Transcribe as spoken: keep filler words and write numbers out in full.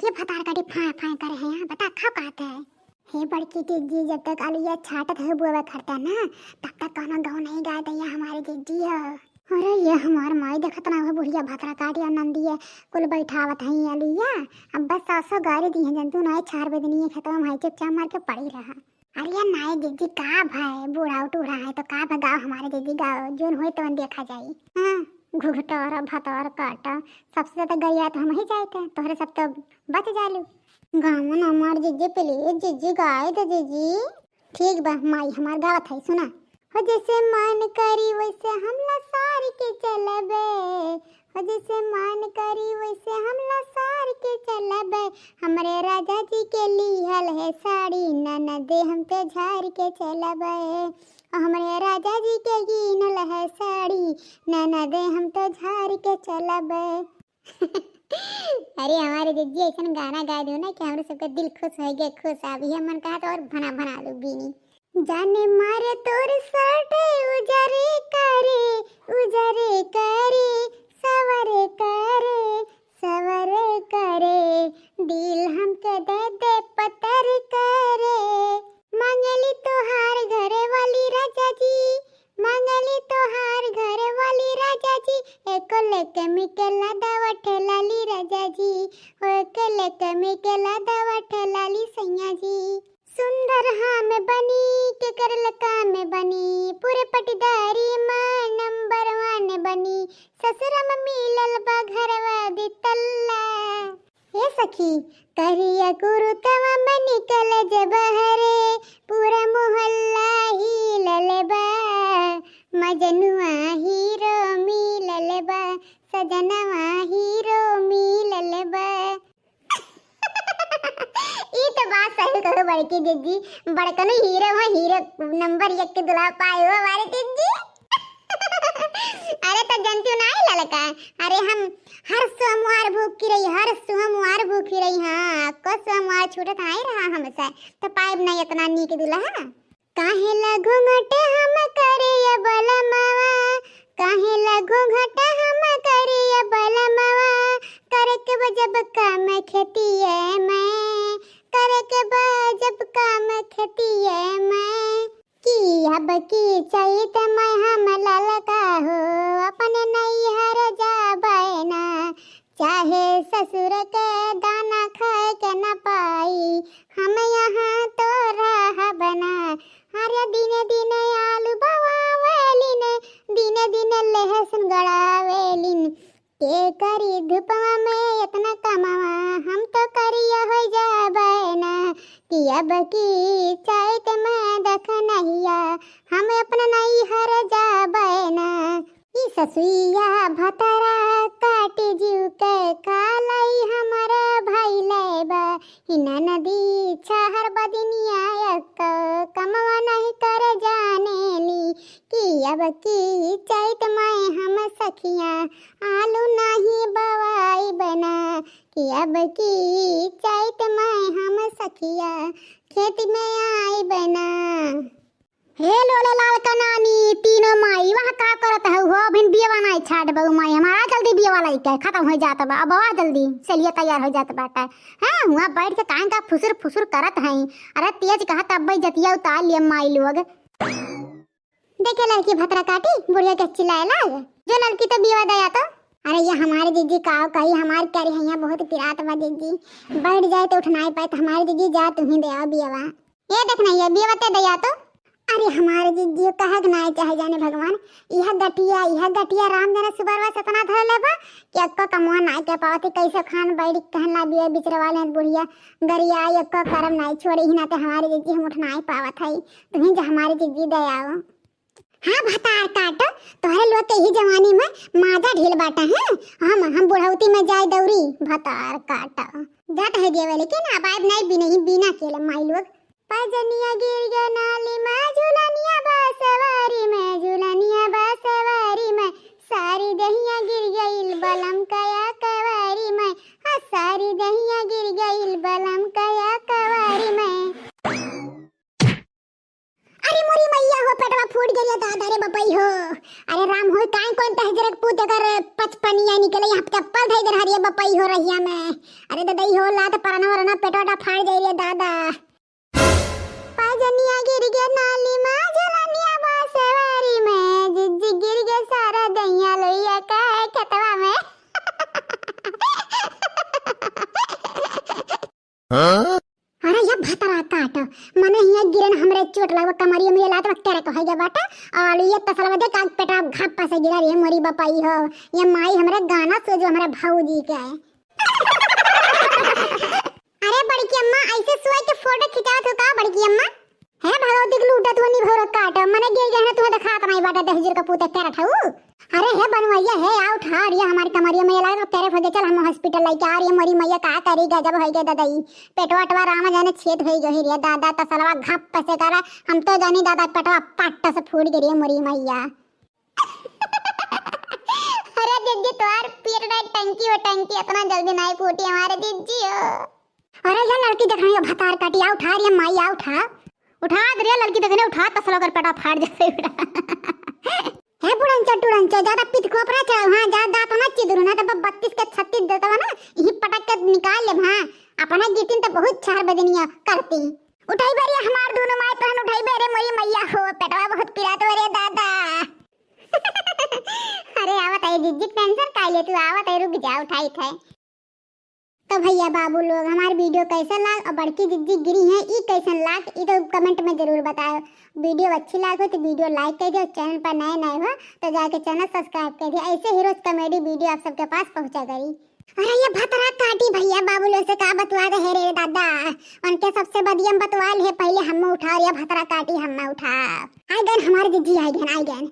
के भतार काटी फाय फाय करे है यहाँ, बता का कहत है? हे बड़की जिज्जी, जब तक अलुइया छाटत है बोवे खरता ना, तब तक कौनो गाँव नहीं गाय दैया हमारे जिज्जी हो। अरे ये हमार माई देखत ना हो बुढ़िया भतार काटी और नंदिया कुल बैठावत है अलुइया। अब बस सासो गारी दी है जंतु ना चार बजनी है खेतवा में चुपचाप मार के पड़ी रहा। अरे नाई जिज्जी का भाई, बूढ़ा टूढ़ा है तो का भगाओ हमारे जिज्जी गाओ, जोन होई तो देखा जाई। हाँ, घुघटोर भतोर काटा, सबसे ज्यादा गरिया तो हम ही जाए थे, तोहरे सब तो बच जालू। गावन हमार जिज्जी प्लीज जिज्जी गाए दे जिज्जी। ठीक बा माई हमार गावत है सुना। हो जैसे मन करी वैसे हम लसार के चलबे, हो जैसे मन करी वैसे हम लसार के चलबे। हमरे राजा जी के लिहल है साड़ी ननदे हम तो झार के चलबे। हमरे राजा जी के गिनल है साड़ी ननदे हम तो झार के चलबे। अरे हमारे जिज्जी ऐसन गाना गा दो ना कि हमरे सबके दिल खुश हो गए खुश। अब ये मन कहा तो और भना भना लू बीनी। जाने मारे तोर शर्ट उजरे करे, उजरे करे, सवरे करे, सवरे करे, दिल हमके दे दे पतर करे। मांगली तोहार घर वाली राजा जी, मांगली तोहार घर वाली राजा जी, एको लेके मिके लादा वठे लाली राजा जी, ओ एको लेके मिके लादा वठे लाली सैया जी। सुंदर हम बनी के करल काम बनी, पूरे पटीदारी में नंबर वन बनी, ससुर में मिलल बा घरवा दितल्ला। ए सखी, करिया कुरुतवा में निकल जे बहरे, पूरा मोहल्ला हिलल बा, मजनुआ हीरो मिलल बा, सजनवा हीरो मिलल बा। ई तो बात सही कहो बड़की जिज्जी, बड़कनो हीरो हो, हीरो नंबर एक के दुल्हा पाए हो हमारे जिज्जी। अरे तो जनतू नाई ललका, अरे हम हर सोमवार भूखी रही, हर सोमवार भूखी रही। हाँ, को सोमवार छूटत नाई रहा हमसे, तो पाइब नहीं इतना नीक दुल्हा। काहे ला घूंघट हम करिया बलमवा, काहे ला घूंघट हम करिया बलमवा, करके बजब काम खेतिए में, करके बजब काम खेतिए में। कि अब की चैत में हम ललका हो अपने नैहर जाबे ना, चाहे ससुर के दाना खाए के न पाई, हम यहाँ तो रहब ना। अरे दिन दिन आलू बवावेलिन, दिन दिन लहसुन गड़ावेलिन, के करी धूपवा में इतना कमवा, हम तो करिया हो जाबे ना। कि अब की चैत में देख नहिया, हम अपना नैहर जाबे ना। ई ससुइया भतरा काटी जीव के कालई हमर भइले बा। ई ननदी छहर बदिनिया एको कमवा नहीं कर जानेली। कि अब की चैत में हम सखिया आलू नहीं बवाइब ना। कि अब की चैत में हम सखिया खेत में आइब ना। हे लोले लाल का नानी, तीनों माई, वहाँ का करत हऊ हो? अभिन बियवा नाई छाट बहू माई, हमारा जल्दी बियवा लइके खत्म हो जात बा। अब आ जल्दी, चलिए तैयार हो जात बाटे। हैं, हुआँ बैठ के काहे का फुसुर फुसुर करत हई? अरे तेज कहा तब भाई जतिया उतार लिया माई लोग। देखे लड़की भतरा काटी, बुढ़िया के चिल्लाए लाग। जो लड़की तो बियवा दया तो। अरे ये हमारे जिज्जी काव कही, हमार करी है यहाँ बहुत पिरात बा जिज्जी। बैठ जाए तो उठ नाई पाए, तो हमारे जिज्जी जा तू ही दया बियवा। ये देख ना, ये बियवा ते दया तो। अरे हमारे जिज्जी कहे के नाई चाहे जाने भगवान, यह गटिया, यह गटिया राम जाने सुबरवा से इतना धर लेबा कि अक्को कमवा नाई के पावत ही, कैसे खान बैठ कहन ला बिया बिचरे वाले हैं बुढ़िया गरिया, अक्को करम नाई छोड़े ही ना ते हमारे जिज्जी हम उठ नाई पावत है, तुम्हें जो हमारे जिज्जी दयाओ। हाँ भतार काट, तोहरे लोग के ही जवानी में माजा ढील बाटा है, हम, हम बुढ़ौती में जाए दौरी भतार काट। जात है दिया वाले के ना, अब आइब नाई बिना ही बिना केले माई लोग। पजनिया गिर गया नाली में, झुलनिया बसवारी में, झुलनिया बसवारी में, सारी दहिया गिर गइल बलम कया कवारी में, हाँ, सारी दहिया गिर गइल बलम कया कवारी में। अरे मोरी मैया हो, पेटवा फूट गइल दादा रे बबई हो। अरे राम हो, काहे कौन तहजरक पूत अगर पचपनिया के निकले, यहाँ पे चप्पल धई दे रहा रे बपई हो रहिया में। अरे ददई हो, लात परना वरना पेटवा फाड़ जाई रे दादा। पजनिया गिर गे नाली मा, झुलनिया बांसवारी में, जिज्जी गिर गे सारा दहिया लोइया का खेतवा में। हाँ? अरे ये भतरा काट, मने हिया गिरन हमरे चोट लगवा कमरिया में, ये लात वक्ते रे कहै गे बाटा, और ये तसलवा देख आग पेटा घापा से गिरा रे मोरी बपाई हो, ये माई हमरे गाना सो जो हमरे भौजी के। अरे बड़की अम्मा, ऐसे सोए के फोटो खिंचावत हो का बड़की अम्मा? हे भगवती के लूटत हो नी भौरा काट, मने गिर गए ना, तुम्हें दिखात नहीं बाटा दहिजर का पूते तेरा ठाऊ। अरे हे बनवैया, हे आ उठा, अरे हमारी कमरिया में ये लागत तेरे फौजे, चल हम हॉस्पिटल लेके आ रही है, मोरी मैया का करी, गजब होई गए ददई, पेटवा अटवा राम जाने छेद होई गई रे दादा, तसलवा घप से करा, हम तो जानी दादा पेटवा पट्ट से फूट गई रे मोरी मैया। अरे जिज्जी, तोहार पेट ना टंकी हो टंकी, इतना जल्दी नहीं फूटी हमारे जिज्जी हो। अरे ये लड़की देख रही है, भतार काटी, आ उठा रे माई, आ उठा। उठा दे रे लड़की देख रही, उठा, तसला कर पेटा फाड़ जाए बेटा। हे बुढ़न चटुरन चो, ज्यादा पित को अपना चढ़ाओ, हाँ, ज्यादा दांत ना चिदरू ना, तब बत्तीस के छत्तीस देता ना, यही पटक के निकाल ले, हाँ, अपना गिरतीन तो बहुत चार बजनिया करती। उठाई बे रे हमार दोनों माई, तहन उठाई बे रे मोरी मैया हो, पेटवा बहुत पिरात बा रे दादा। अरे आवत है जिज्जी, टेंशन काहे ले तू, आवत है, रुक जा, उठाई थे। तो भैया बाबू लोग, हमार वीडियो कैसन लाग और बड़की जिज्जी गिरी हैं, ई कैसन लाग, ई तो कमेंट में जरूर बताओ। वीडियो अच्छी लाग हो तो वीडियो लाइक कर दियो, चैनल पर नए नए हो तो जाके चैनल सब्सक्राइब कर दियो, ऐसे ही रोज कॉमेडी वीडियो आप सबके पास पहुंचा करी। अरे ये भतरा काटी भैया बाबू लोग से का बतवा दे हे रे दादा, उनके सबसे बदियम बतवा ले, पहले हम उठा, और ये भतरा काटी हम उठा। आई गन हमारे जिज्जी, आई गन, आई गन।